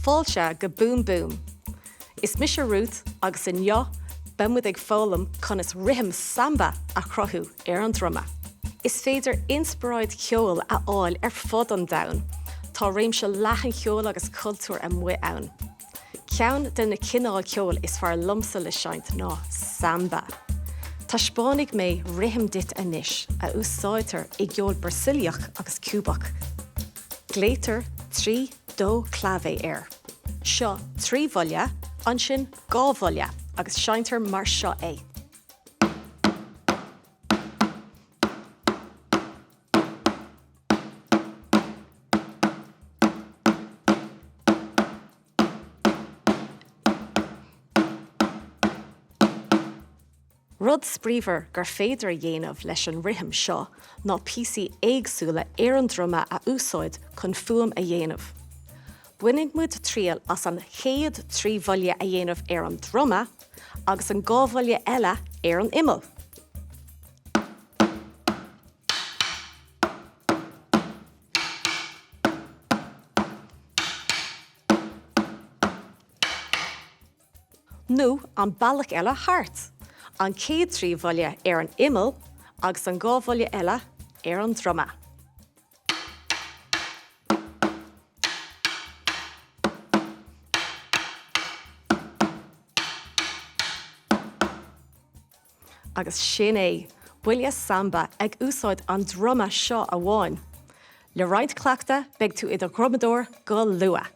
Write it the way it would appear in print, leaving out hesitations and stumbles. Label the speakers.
Speaker 1: Fáilte go Boom Boom! Is mise Ruth agus inniu beidh muid ag foghlaim conas rithim samba a chruthú ar an druma. Is féidir inspioráid cheoil a fháil ar fud an domhain. Tá réimse leathan cheoil agus cultúir amuigh ann. Ceann de na cineáil ceoil is fearr liomsa le seinnt ná samba. Taispeánfaidh mé rithim duit anois a úsáidtear i gceol Brasaíleach agus Cúbach. Glaotar 3 dó clave air. Seo 3 bhuille, ansin 2 bhuille agus seinntear mar seo é. Rud spraíúil gur féidir a dhéanamh leis an rithim seo ná píosaí éagsúla ar an druma a úsáid chun fuaim a dhéanamh. Bainfidh muid triail as an chéad 3 bhuille a dhéanamh ar an druma agus an 2 bhuille eile ar an imeall. Nó an bealach eile thart, an chéad 3 bhuille ar an imeall agus an 2 bhuille eile ar an druma. Agus sin é, buille samba ag úsáid an druma seo amháin. Le roinnt cleachtaidh beidh tú i do dhrumadóir go luath!